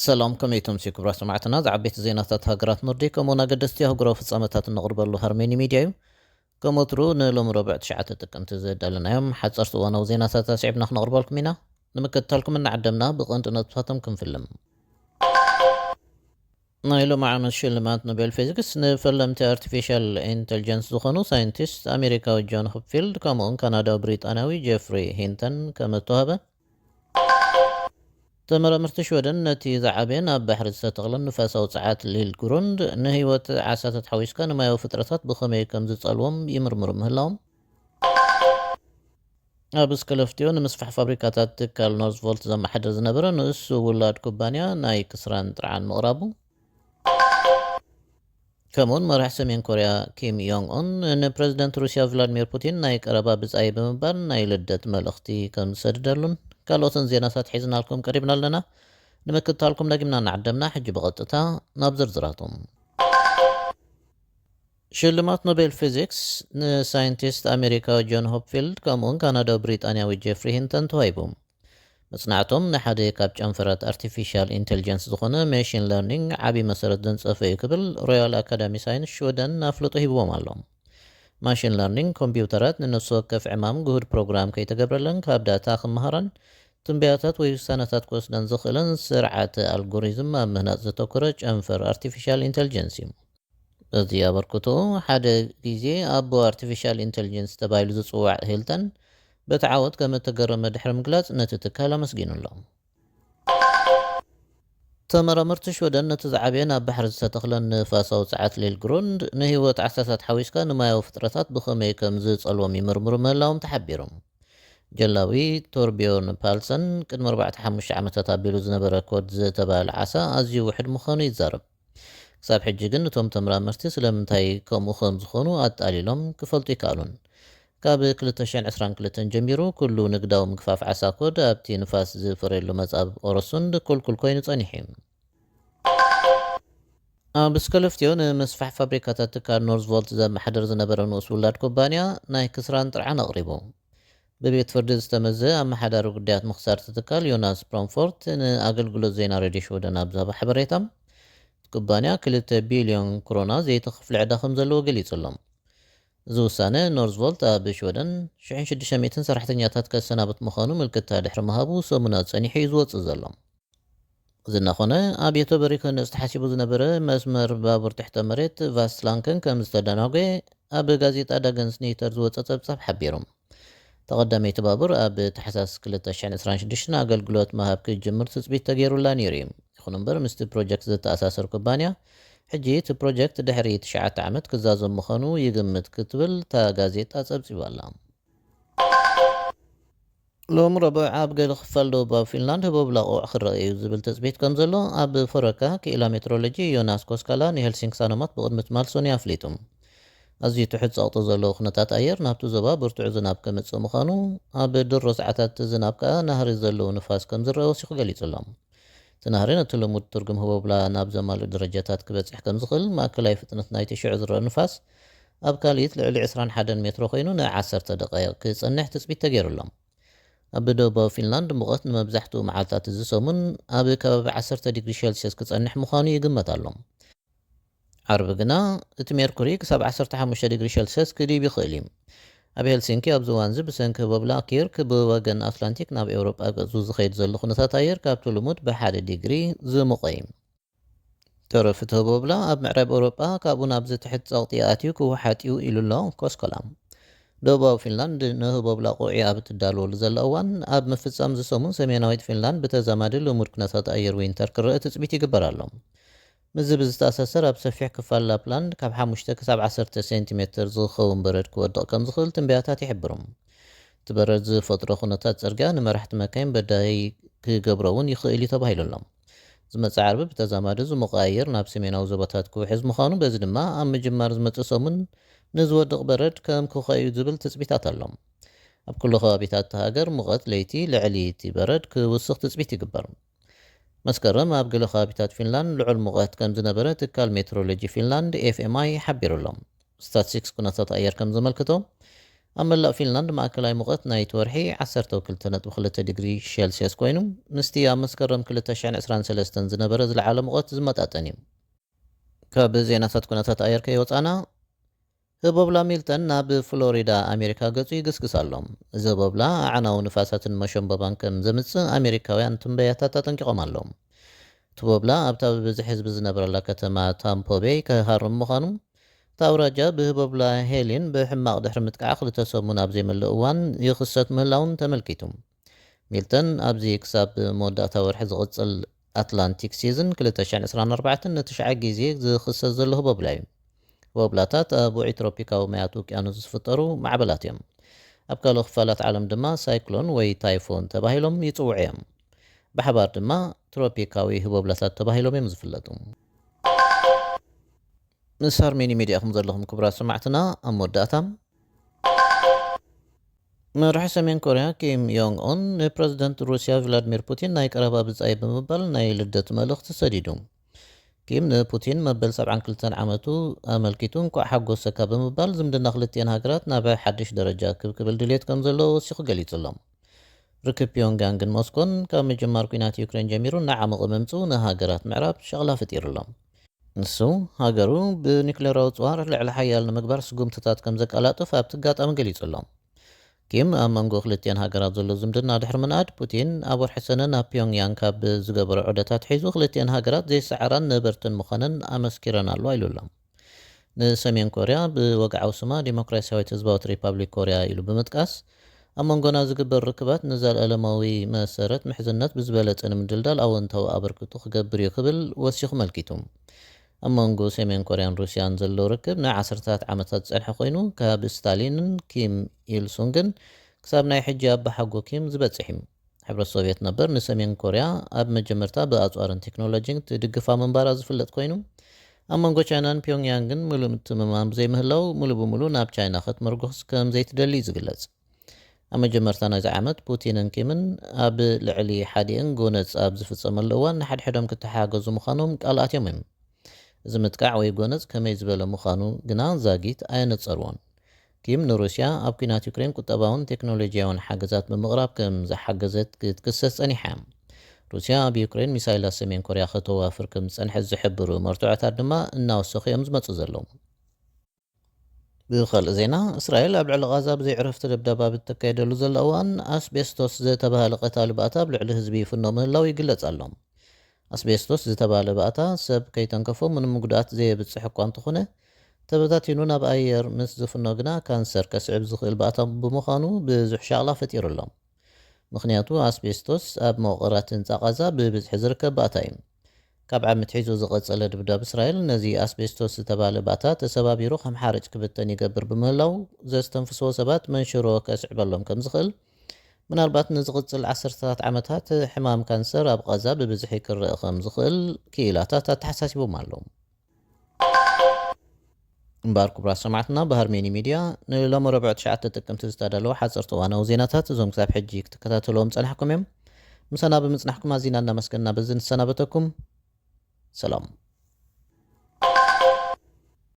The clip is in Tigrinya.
ሰላም፣ ከመይ ትምስዩ ክቡራት ሰማዕትና? ዝዓበይቲ ዜናታት ሃገራት ኖርዲክ ከምኡውን ኣገደስቲ ኣህጉራዊ ፍጻመታት እነቕርበሉ ሃርሜኒ ሚድያ እዩ። ከም ወትሩ ንሎሚ ረቡዕ ትሽዓተ ጥቅምቲ ዘዳለናዮም ሓጸርቲ እዋናዊ ዜናታት ኣስዒብና ክነቕርበልኩም ኢና። ንምክትታልኩም እናዓደምና ብቐንዲ ነጥብታቶም ክንፍልም። ናይ ሎሚ ዓመት ሽልማት ኖቤል ፊዚክስ ንፈለምቲ ኣርቲፊሻል ኢንተልጀንስ ዝኾኑ ሳይንቲስት ኣሜሪካዊ ጆን ሆፕፊልድ ከምኡውን ካናዳዊ ብሪጣንያዊ ጀፍሪ ሂንተን ከም እተዋህበ፣ ተመራመርቲ ሽወደን ነቲ ዝዓበየን ኣብ ባሕሪ ዝተተኽለን ንፋሳዊ ጸዓት ሊል ግሩንድ ንህይወት ዓሳታት ሓዊስካ ንማያዊ ፍጥረታት ብኸመይ ከም ዝጸልዎም ይምርምሩ ምህላዎም፣ ኣብ ስከለፍትዮ ንምስፋሕ ፋብሪካታት ትካል ኖርዝቮልት ዘመሓድር ዝነበረ ንእሱ ውላድ ኩባንያ ናይ ክስራን ጥርዓን ምቕራቡ፣ ከምኡውን መራሕ ሰሜን ኮርያ ኪም ዮንግ ኡን ንፕረዚደንት ሩስያ ቭላድሚር ፑቲን ናይ ቀረባ ብጻይ ብምባል ናይ ልደት መልእኽቲ ከም ዝሰድደሉን ካልኦትን ዜናታት ሒዝናልኩም ቀሪብና ኣለና። ንምክትታልኩም ደጊምና እናዓደምና፣ ሕጂ ብቐጥታ ናብ ዝርዝራቶም። ሽልማት ኖቤል ፊዚክስ ንሳይንቲስት ኣሜሪካዊ ጆን ሆፕፊልድ ከምኡውን ካናዳዊ ብሪጣንያዊ ጄፍሪ ሂንተን ተዋሂቡ። መጽናዕቶም ንሓደ ካብ ጨንፈራት ኣርቲፊሻል ኢንተልጀንስ ዝኾነ ማሽን ለርኒንግ ዓቢ መሰረት ዘንጸፈ እዩ ክብል ሮያል ኣካዳሚ ሳይንስ ሽወደን ኣፍልጦ ሂብዎም ኣሎ። ማሽን ለርኒንግ ኮምፒውተራት ንነፍሲ ወከፍ ዕማም ግሁድ ፕሮግራም ከይተገብረለን ካብ ዳታ ክመሃራን ትንበያታት ወይ ውሳነታት ክወስደን ዝኽእለን ስርዓተ ኣልጎሪዝም ኣብ ምህናጽ ዘተኮረ ጨንፈር ኣርቲፊሻል ኢንተልጀንስ እዩ። በዚ ኣበርክቶ ሓደ ግዜ ኣቦ ኣርቲፊሻል ኢንተልጀንስ ተባሂሉ ዝጽዋዕ ሂልተን በቲ ዓወት ከም እተገረመ ድሕሪ ምግላጽ ነቲ ትካል ኣመስጊኑ ኣሎ። ተመራመርቲ ሽወደን ነቲ ዝዓበየን ኣብ ባሕሪ ዝተተኽለን ንፋሳዊ ጸዓት ሌል ግሩንድ ንህይወት ዓሳታት ሓዊስካ ንማያዊ ፍጥረታት ብኸመይ ከም ዝጸልዎም ይምርምሩ ምህላዎም ተሓቢሩ። ጀላዊ ቶርቢዮርን ፓልሰን ቅድሚ ኣርባዕተ ሓሙሽተ ዓመታት ኣቢሉ ዝነበረ ኮድ ዝተባህለ ዓሳ ኣዝዩ ውሕድ ምዃኑ ይዛረብ። ክሳብ ሕጂ ግን እቶም ተመራመርቲ ስለምንታይ ከምኡ ከም ዝኾኑ ኣጣሊሎም ክፈልጡ ይከኣሉን። ካብ ክልተ ሽሕን ዕስራን ክልተን ጀሚሩ ኩሉ ንግዳዊ ምግፋፍ ዓሳ ኮድ ኣብቲ ንፋስ ዝፈረየሉ መጻብ ኦረሱንድ ኩልኩል ኮይኑ ጸኒሑ እዩ። ኣብ ስከለፍትዮ ንምስፋሕ ፋብሪካታት ትካል ኖርዝቮልት ዘመሓድር ዝነበረ ንኡስ ውላድ ኩባንያ ናይ ክስራን ጥርዓን ኣቕሪቡ። ብቤት ፍርዲ ዝተመዘ ኣመሓዳሪ ጉዳያት ምኽሳር እቲ ትካል ዮናስ ብሮምፎርት ንኣገልግሎት ዜና ሬድዮ ሽወደን ኣብ ዝሃቦ ሓበሬታ፣ እቲ ኩባንያ ክልተ ቢልዮን ክሮና ዘይተኸፍለ ዕዳ ከም ዘለዎ ገሊጹ ኣሎ። እዚ ውሳነ ኖርዝቮልት ኣብ ሽወደን ሽሕን ሽዱሽተ ሚእትን ሰራሕተኛታት ከሰናብት ምዃኑ ምልክታ ድሕሪ ምሃቡ ሰሙናት ጸኒሑ እዩ ዝወጽእ ዘሎ። እዚ እናኾነ ኣብ የቶበሪ ክህነጽ ተሓሲቡ ዝነበረ መስመር ባቡር ትሕተ መሬት ቫስትላንከን ከም ዝተደናጎየ ኣብ ጋዜጣ ዳገንስ ኒተር ዝወጸ ጸብጻብ ሓቢሩ። ተቐዳመይቲ ባቡር ኣብ ታሕሳስ ክልተ ሽሕን ዕስራን ሽዱሽተን ኣገልግሎት ምሃብ ክትጅምር ትጽቢት ተገይሩላ ነይሩ እዩ። ይኹን እምበር ምስቲ ፕሮጀክት ዝተኣሳሰር ኩባንያ ሕጂ እቲ ፕሮጀክት ድሕሪ ትሽዓተ ዓመት ክዛዘም ምዃኑ ይግምት ክትብል እታ ጋዜጣ ጸብጺባ ኣላ። ሎም ረቡዕ ኣብ ገለ ክፋል ደቡባዊ ፊንላንድ ህቦብላ ቁዕ ክረአ እዩ ዝብል ትጽቢት ከም ዘሎ ኣብ ፈረካ ክኢላ ሜትሮሎጂ ዮናስ ኮስካላ ንሄልሲንክ ሳኖማት ብቕድሚ ትማል ሶኒ ኣፍሊጡ። ኣዝዩ ትሑት ጸቕጢ ዘለዎ ኩነታት ኣየር ናብቲ ዞባ ብርቱዕ ዝናብ ከምጽእ ምዃኑ፣ ኣብ ድሮ ሰዓታት ዝናብ ከኣ ናህሪ ዘለዎ ንፋስ ከም ዝረአ ወሲኹ ገሊጹ ኣሎ። እቲ ናህሪ ነቲ ልሙድ ትርጉም ህቦብላ ናብ ዘማልኡ ደረጃታት ክበጽሕ ከም ዝኽእል፣ ማእከላይ ፍጥነት ናይቲ ሽዑ ዝረአ ንፋስ ኣብ ካልኢት ልዕሊ ዕስራን ሓደን ሜትሮ ኮይኑ ንዓሰርተ ደቓይቕ ክጸንሕ ትጽቢት ተገይሩ ኣሎ። ኣብ ደቡባዊ ፊንላንድ ሙቐት ንመብዛሕትኡ መዓልታት እዚ ሰሙን ኣብ ከባቢ ዓሰርተ ዲግሪ ሴልስየስ ክጸንሕ ምዃኑ ይግመት ኣሎ። ዓርቢ ግና እቲ ሜርኩሪ ክሳብ ዓሰርተ ሓሙሽተ ዲግሪ ሴልስየስ ክድይብ ይኽእል እዩ። ኣብ ሄልሲንኪ ኣብዚ እዋን እዚ ብሰንኪ ህቦብላ ኪርክ ብወገን ኣትላንቲክ ናብ ኤውሮጳ ገጹ ዝኸይድ ዘሎ ኩነታት ኣየር ካብቲ ልሙድ ብሓደ ዲግሪ ዝሙቐ እዩ። ተረፍ እቲ ህቦብላ ኣብ ምዕራብ ኤውሮጳ ካብኡ ናብዚ ትሕት ጸቕጢ ኣትዩ ክውሓጥ እዩ ኢሉ ኣሎ ኮስኮላ። ደቡባዊ ፊንላንድ ንህቦብላ ቁዒ ኣብ እትዳለወሉ ዘላ እዋን፣ ኣብ ምፍጻም እዚ ሰሙን ሰሜናዊት ፊንላንድ ብተዛማዲ ልሙድ ኩነታት ኣየር ዊንተር ክረአ ትጽቢት ይግበር ኣሎ። ምስዚ ብዝተኣሳሰር ኣብ ሰፊሕ ክፋል ላፕላንድ ካብ ሓሙሽተ ክሳብ ዓሰርተ ሴንቲሜትር ዝኸውን በረድ ክወድቕ ከም ዝኽእል ትንበያታት ይሕብሩ። እቲ በረድ ዝፈጥሮ ኩነታት ጽርግያ ንመራሕቲ መካይን በዳሂ ክገብሮ እውን ይኽእል እዩ ተባሂሉ ኣሎ። ዝመጽእ ዓርቢ ብተዛማዲ ዝሞቐ ኣየር ናብ ሰሜናዊ ዞባታት ክውሕዝ ምዃኑ፣ በዚ ድማ ኣብ ምጅማር ዝመጽእ ሰሙን ንዝወድቕ በረድ ከም ክኾ እዩ ዝብል ትጽቢታት ኣሎ። ኣብ ኩሉ ከባቢታት እታ ሃገር ሙቐት ለይቲ ልዕሊ እቲ በረድ ክውስኽ ትጽቢት ይግበር። መስከረም ኣብ ገለ ከባቢታት ፊንላንድ ልዑል ሙቐት ከም ዝነበረ ትካል ሜትሮሎጂ ፊንላንድ ኤፍኤምኣይ ሓቢሩ ኣሎ። ስታትስቲክስ ኩነታት ኣየር ከም ዘመልክቶ፣ ኣብ መላእ ፊንላንድ ማእከላይ ሙቐት ናይቲ ወርሒ ዓሰርተ ክልተ ነጥቢ ክልተ ዲግሪ ሴልስየስ ኮይኑ፣ ምስቲ ኣብ መስከረም ክልተ ሽሕን ዕስራን ሰለስተን ዝነበረ ዝለዓለ ሙቐት ዝመጣጠን እዩ። ካብ ዜናታት ኩነታት ኣየር ከይወጻና፣ ህቦብላ ሚልተን ናብ ፍሎሪዳ ኣሜሪካ ገጹ ይግስግስ ኣሎ። እዚ ህቦብላ ኣዕናዊ ንፋሳትን መሸንበባን ከም ዘምጽእ ኣሜሪካውያን ትንበያታት ኣጠንቂቖም ኣለዉ። እቲ ህቦብላ ኣብታ ብብዝሒ ህዝቢ ዝነብረላ ከተማ ታምፖ ቤይ ክሃርም ምዃኑ፣ እታ ኣውራጃ ብህቦብላ ሄሊን ብሕማቕ ድሕሪ ምጥቃዕ ክልተ ሰሙን ኣብ ዘይመልእ እዋን ይኽሰት ምህላውን ተመልኪቱ። ሚልተን ኣብዚ ክሳብ መወዳእታ ወርሒ ዝቕጽል ኣትላንቲክ ሲዝን ክልተ ሽሕን ዕስራን ኣርባዕተን ንትሽዓ ግዜ ዝኽሰት ዘሎ ህቦብላ እዩ። ህቦብላታት ኣብ ውዑይ ትሮፒካዊ ማያት ውቅያኖስ ዝፍጠሩ ማዕበላት እዮም። ኣብ ካልኦ ክፋላት ዓለም ድማ ሳይክሎን ወይ ታይፎን ተባሂሎም ይጽውዑ እዮም። ብሓባር ድማ ትሮፒካዊ ህቦብላታት ተባሂሎም እዮም ዝፍለጡ። ምስ ሃርሜኒ ሚድያ ኢኹም ዘለኹም ክቡራት ሰማዕትና። ኣብ መወዳእታ፣ መራሒ ሰሜን ኮርያ ኪም ዮንግ ኡን ንፕረዚደንት ሩስያ ቭላድሚር ፑቲን ናይ ቀረባ ብጻይ ብምባል ናይ ልደት መልእኽቲ ሰዲዱ። ኪም ንፑቲን መበል ሰብዓን ክልተን ዓመቱ ኣመልኪቱ እንኳዕ ሓጎሰካ ብምባል ዝምድና ክልቲኤን ሃገራት ናብ ሓድሽ ደረጃ ክብ ክብል ድልየት ከም ዘለዎ ወሲኹ ገሊጹ ኣሎ። ርክብ ፒዮንግያንግን ሞስኮን ካብ ምጅማር ኲናት ዩክሬን ጀሚሩ እናዓመቐ ምምጽኡ ንሃገራት ምዕራብ ሸቕላ ፈጢሩ ኣሎ። ንሱ፣ ሃገሩ ብኒክሌራዊ ጽዋር ልዕሊ ሓያል ንምግባር ስጉምትታት ከም ዘቀላጥፍ ኣብቲ ኣጋጣሚ ገሊጹ ኣሎ። ኪም ኣብ መንጎ ክልቲኤን ሃገራት ዘሎ ዝምድና ድሕሪ ምንኣድ፣ ፑቲን ኣብ ወርሒ ሰነ ናብ ፒዮንግያንግ ካብ ዝገበሮ ዑደት ኣትሒዙ ክልቲኤን ሃገራት ዘይሰዓራን ነበርትን ምዃነን ኣመስኪረን ኣለዋ ኢሉ ኣሎ። ንሰሜን ኮርያ ብወግዓዊ ስማ ዲሞክራሲያዊት ህዝባዊት ሪፓብሊክ ኮርያ ኢሉ ብምጥቃስ፣ ኣብ መንጎና ዝግበር ርክባት ንዘለኣለማዊ መሰረት ምሕዝነት ብዝበለጸ ንምድልዳል ኣወንታዊ ኣበርክቶ ክገብር እዩ ክብል ወሲኹ መልኪቱ። ኣብ መንጎ ሰሜን ኮርያን ሩስያን ዘሎ ርክብ ንዓሰርታት ዓመታት ዝጸንሐ ኮይኑ፣ ካብ ስታሊንን ኪም ኢልሱንግን ክሳብ ናይ ሕጂ ኣባሓጎ ኪም ዝበጽሕ እዩ። ሕብረት ሶቭየት ነበር ንሰሜን ኮርያ ኣብ መጀመርታ ብኣጽዋርን ቴክኖሎጂን ትድግፋ ምንባራ ዝፍለጥ ኮይኑ፣ ኣብ መንጎ ቻይናን ፒዮንግያንግን ምሉእ ምትምማን ብዘይምህላው፣ ሙሉ ብሙሉ ናብ ቻይና ክትምርኮስ ከም ዘይትደሊ እዩ ዝግለጽ። ኣብ መጀመርታ ናይዚ ዓመት፣ ፑቲንን ኪምን ኣብ ልዕሊ ሓዲኤን ጎነጽ ኣብ ዝፍጸመሉ እዋን፣ ንሓድሕዶም ክተሓጋገዙ ምዃኖም ቃል ኣትዮም እዮም። እዚ ምጥቃዕ ወይ ጎነጽ ከመይ ዝበለ ምዃኑ ግና ዛጊት ኣየነጸርዎን። ኪም ንሩስያ ኣብ ኲናት ዩክሬን ቁጠባውን ቴክኖሎጂያውን ሓገዛት ብምቕራብ ከም ዝሓገዘት ክትክሰስ ጸኒሓ። ሩስያ ኣብ ዩክሬን ሚሳይላት ሰሜን ኮርያ ከተዋፍር ከም ዝጸንሐት ዝሕብሩ መርትዖታት ድማ እናወሰኹ እዮም ዝመጹ ዘለዉ። ብኻልእ ዜና፣ እስራኤል ኣብ ልዕሊ ቓዛ ብዘይ ዕረፍቲ ደብዳብ ኣብ እተካየደሉ ዘላ እዋን፣ ኣስቤስቶስ ዝተባህለ ቀታሊ ባእታ ኣብ ልዕሊ ህዝቢ ይፍኖ ምህላው ይግለጽ ኣሎ። ኣስቤስቶስ ዝተባህለ ባእታ ሰብ ከይተንከፎ ምንም ጉድኣት ዘየብጽሕ እኳ እንተኾነ፣ ተበታቲኑ ናብ ኣየር ምስ ዝፍኖ ግና ካንሰር ከስዕብ ዝኽእል ባእታ ብምዃኑ ብዙሕ ሻቕላ ፈጢሩ ኣሎ። ምኽንያቱ፣ ኣስቤስቶስ ኣብ መዋቕራት ህንጻ ቓዛ ብብዝሒ ዝርከብ ባእታ እዩ። ካብ ዓሚ ኣትሒዙ ዝቐጸለ ድብዳብ እስራኤል ነዚ ኣስቤስቶስ ዝተባህለ ባእታ ተሰባቢሩ ከም ሓርጭ ክብተን ይገብር ብምህላው፣ ዘስተንፍስዎ ሰባት መንሽሮ ከስዕበሎም ከም ዝኽእል፣ ምናልባት ንዝቕጽል ዓሰርተታት ዓመታት ሕማም ካንሰር ኣብ ቓዛ ብብዝሒ ክረአ ከም ዝኽእል ክኢላታት ኣተሓሳሲቦም ኣለዉ። እምበኣር ክቡራት ሰማዕትና፣ ብሃርሜኒ ሚድያ ንሎሚ ረቡዕ ትሽዓተ ጥቅምቲ ዝተዳለወ ሓጸርቲ እዋናዊ ዜናታት እዞም ክሳብ ሕጂ ክትከታተልዎም ጸናሕኩም እዮም። ምሳና ብምጽናሕኩም ኣዚና እናመስገንና በዚ ንሰናበተኩም። ሰላም።